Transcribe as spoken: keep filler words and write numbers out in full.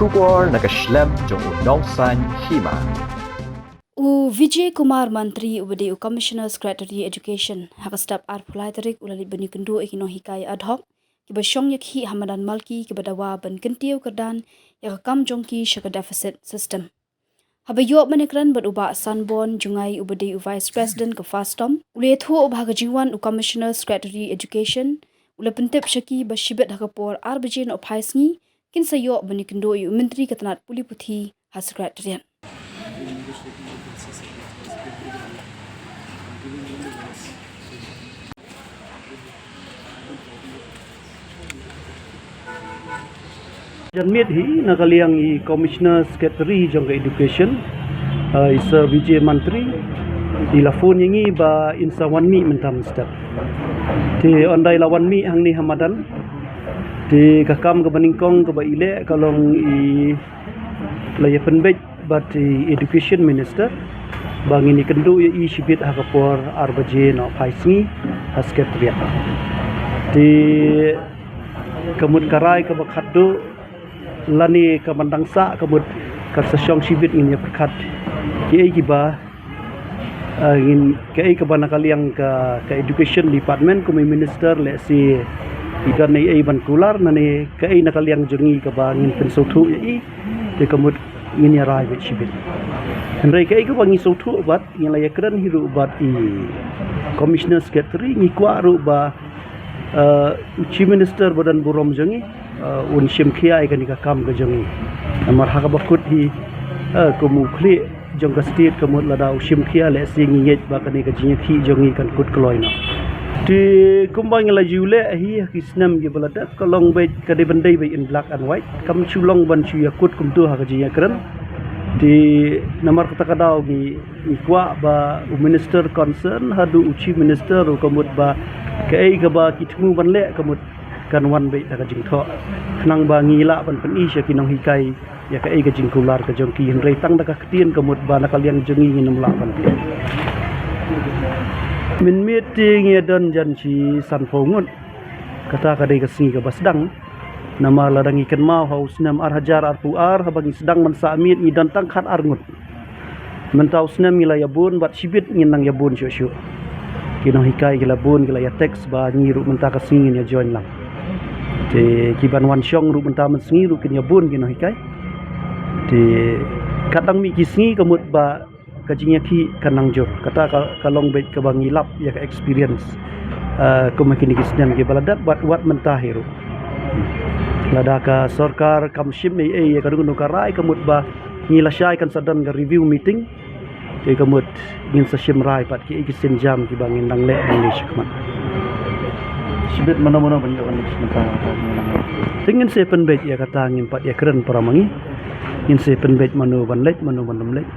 Khubor na ka shlem jong u Nongsaiñ Hima. U Vijay Kumar Mantri uba dei u Commissioner Secretary Education ha ka step arphew lai tarik u la leit ban ïakynduh ïa ki nonghikai ad hoc kiba shong ïakhih ha madan Malki kiba dawa ban kyntiew kyrdan ïa ka kam jong ki sha ka deficit system. Haba ïoh ban ïakren bad u Bah Sanborn Jngai uba dei u Vice President ka FASTOM, u la ïathuh ba ha ka jingwan u Commissioner Secretary Education u la pyntip sha ki ba shibit ha ka por ar baje nohphai sngi kin sa ïoh ban ïakynduh ïa u Myntri ka tnat pule puthi ha Secretariat. Jan miet hi na ka liang i Commissioner Secretary jong ka Education, uh, i Sir Vijay Mantri, i la phone ïa ngi ba in sa wan mih mynta mynstep. Te hynrei la wan mih hangne ha madan. Te ka kam kaba nyngkong kaba i leh ka long i la ïa pynbeit bad i Education Minister ba ngin ïakynduh ïa i shibit ha ka por ar baje nohphai sngi ha Secretariat. Te ka mut ka rai kaba khatduh lane ka ban dang sah ka mut ka sa shong shibit ngin ïa pyrkhat kiei kiba Ah, ngin kaei kaba na ka liang ka, ka Education Department kum i Minister lehse i don ei ei ban kular, lane kaei na ka liang jong ngi kaba ngin pynsngewthuh ïa i. Te ka mut ngin ïa rai beit shibit. Hynrei kaei kaba ngi sngewthuh bad ngi la ïakren hi ruh bad i Commissioner Secretary, ngi kwah ruh ba uh, u Chief Minister ba don burom jong ngi, uh, un shim khia ïa kane ka kam ka jong ngi. Namar ha kaba kut hi, uh, kum u khlieh jong ka state ka mut lada u shim khia lehse ngi ngeit ba kane ka jingïakhih jong ngi kan kut kloi noh. Te kumba ngi la ju leh hi ha ki snem kiba la dep ka long beit ka dei ban dei beit in black and white. Kam shu long ban shu ïakut kumtu ha ka jingïakren. Te namar kata ka daw ngi Ngi kwah ba u minister concern haduh u chief minister ruh ka mut ba kaei kaba ki thmu ban leh ka mut kan wan beit da ka jingthoh. Khnang ba ngi lah ban pyni sha ki nonghikai ïa kaei ka jingkular ka jong ki, hynrei tang da ka ktien ka mut ba na ka liang jong ngi ngin ym lah ban pynlong. Mynmiet te ngi don jan shi sanphew ngut. Kata ka dei ka sngi kaba sdang. Namar lada ngi kynmaw ha u snem ar hajar arphew ar haba ngi sdang ban sah miet ngi don tang khat ar ngut. Mynta u snem ngi la ïa bun bad shibit ngin nang ïa bun shuh shuh. Ki nonghikai ki la bun, ki la ïa text ba ngi ruh mynta ka sngi ngin ïa join lang. Te ki ban wan shong ruh mynta mynsngi ruh kin ïa bun ki nonghikai. Te kat dang mih ki sngi ka mut ba ka jingïakhih kan nang jur. Kata ka, ka long beit kaba ngi lap ïa ka experience. Ah, kum ha kine ki snem kiba la dep bad wat mynta hi ruh. Lada ka sorkar kam shim ei ei ïa kano kano ka rai ka mut ba ngi lashai kan sa don ka review meeting. Te ka mut ngin sa shim rai pat kiei ki sienjam kiba ngin nang leh nangne shakhmat. Shibit mano mano ban ïoh ban leit mynta ka mut. Te ngin sa pynbeit ïa kata, ngim pat ïakren para ma ngi. Ngin sa pynbeit mano ban leit mano ban ym leit.